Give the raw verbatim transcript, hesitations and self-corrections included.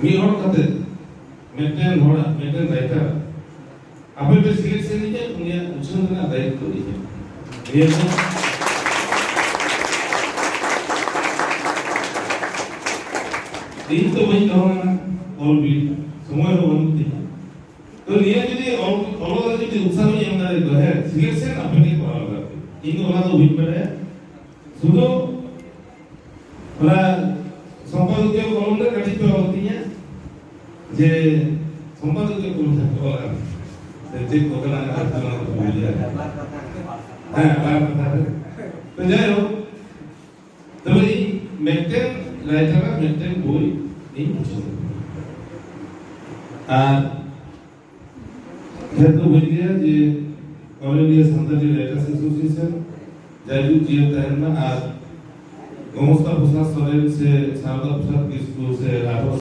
ᱢᱤᱫ ᱦᱚᱲ ᱠᱟᱛᱮ ᱢᱤᱫᱴᱮᱱ ᱦᱚᱲᱟᱜ, ᱢᱤᱫᱴᱮᱱ ᱨᱟᱭᱴᱟᱨ ᱟᱯᱮ ᱯᱮ ᱥᱤᱞᱮᱠᱥᱚᱱ ᱮᱭᱟ, ᱩᱱᱤᱭᱟᱜ ᱩᱪᱷᱟᱹᱱ ᱨᱮᱱᱟᱜ ᱫᱟᱭᱤᱛᱛᱚ ᱤᱧᱟᱹᱜ᱾ ᱱᱤᱭᱟᱹ ᱫᱚ ᱤᱧ ᱛᱚ ᱵᱟᱹᱧ ᱫᱚᱦᱚ ᱞᱮᱱᱟ ᱚᱞ ᱵᱤᱞ, ᱥᱚᱢᱚᱭ ᱦᱚᱸ ᱵᱟᱹᱱᱩᱜ ᱛᱤᱧᱟ᱾ ᱛᱚ ᱱᱤᱭᱟᱹ ᱡᱩᱫᱤ ᱚᱞ, ᱚᱞᱚᱜ ᱨᱮ ᱡᱩᱫᱤ ᱩᱛᱥᱟᱦᱚ ᱤᱧ ᱮᱢ ᱫᱟᱲᱮᱭᱟᱠᱚᱣᱟ, ᱦᱮᱸ, ᱥᱤᱞᱮᱠᱥᱚᱱ ᱟᱯᱮ ᱜᱮ ᱠᱚᱨᱟᱣ ᱞᱟᱜᱟᱣ ᱯᱮ᱾ ᱤᱧ ᱫᱚ ᱚᱱᱟ ᱫᱚ ᱵᱟᱹᱧ ᱵᱟᱲᱟᱭᱟ᱾ ᱥᱩᱫᱷᱩ ᱚᱱᱟ ᱥᱚᱢᱯᱟᱫᱚᱠᱤᱭᱚ ᱠᱚᱞᱚᱢ ᱨᱮ ᱠᱟᱹᱴᱤᱡ ᱯᱮ ᱚᱞ ᱛᱤᱧᱟ ᱡᱮ ᱥᱚᱢᱯᱟᱫᱚᱠᱤᱭᱚ ᱠᱚᱞᱚᱢ ᱨᱮ ᱚᱞ ᱟᱠᱟᱱᱟ᱾ ᱥᱮ ᱪᱮᱫ ᱠᱚ ᱠᱟᱱᱟ, ᱚᱱᱟ ᱠᱚ ᱵᱩᱡᱷᱟᱹᱣ᱾ ᱦᱮᱸ, ᱵᱟᱨ ᱠᱟᱛᱷᱟ ᱨᱮ᱾ ᱛᱚ ᱡᱟᱭᱦᱳᱠ, ᱛᱚᱵᱮ ᱤᱧ ᱢᱤᱫᱴᱮᱱ ᱨᱟᱭᱴᱟᱨᱟᱜ ᱢᱤᱫᱴᱮᱱ ᱵᱳᱭ ᱤᱧ ᱩᱪᱷᱟᱹᱱ ᱠᱮᱫᱟ᱾ ᱟᱨ ᱠᱷᱮᱛ ᱫᱚ ᱵᱟᱹᱧ ᱞᱟᱹᱭᱟ ᱡᱮ All India Santali Writers Association ᱡᱟᱭᱡᱩᱜᱽ ᱡᱤᱭᱟᱹᱲ ᱛᱟᱦᱮᱱ ᱢᱟ, ᱟᱨ ᱜᱚᱢᱚᱥᱛᱟ ᱯᱨᱚᱥᱟᱫᱽ ᱥᱚᱨᱮᱱ ᱥᱮ ᱥᱟᱨᱚᱫᱟ ᱯᱨᱚᱥᱟᱫᱽ ᱠᱤᱥᱠᱩ ᱥᱮ ᱟᱨᱦᱚᱸ